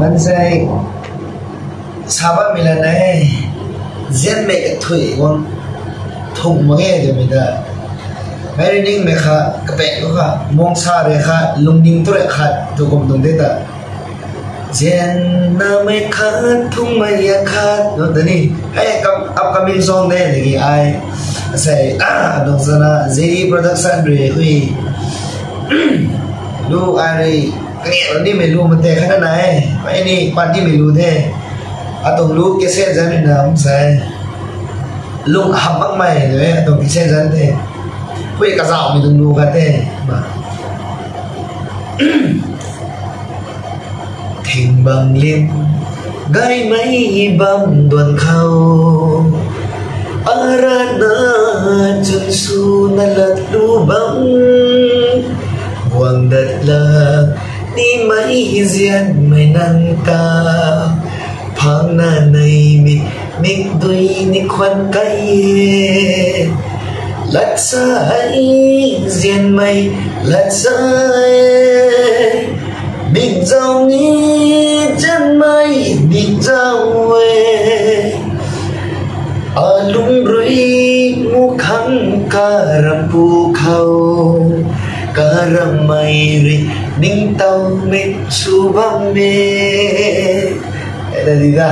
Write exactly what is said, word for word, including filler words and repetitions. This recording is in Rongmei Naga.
Ansei, sa bammei la nai e, zianmei kathui guang thung mak ge twmei ta. Mei ri ningmei khat, kapek khou khat, muang sa rui khat, lungning tu rui khat, tu kum tuang de ta. Ziannamei khat, thungmei ya khat, nunc ta ni. Hei, kam-, upcoming song de, tiki ai. Asei, ah, nung sana, J D Production rui, hui. Lu ai rui, kaniw nimei lu mate khat na e. Mei ni, pat nimei lu the. Atuang lu cassette zan rui na, um, sei. Lung hap makmei, lu e, atuang cassette zan the. Hui kazauhmei tuang lu khat the. Ma. Thing bang lim, gaymei bam duan khou, arana chun suna lat lu bam, guang dat la, nimei hi zianmei nang ta, phangna neimei, mikdui ni khwan kai e. Lat sa e, zianmei, lat sa e. Mikzau ni, zianmei, mikzau e. Alung rui mu khang karampu khou, karammei rui ningtowmei sw bam e. Hei ta di da.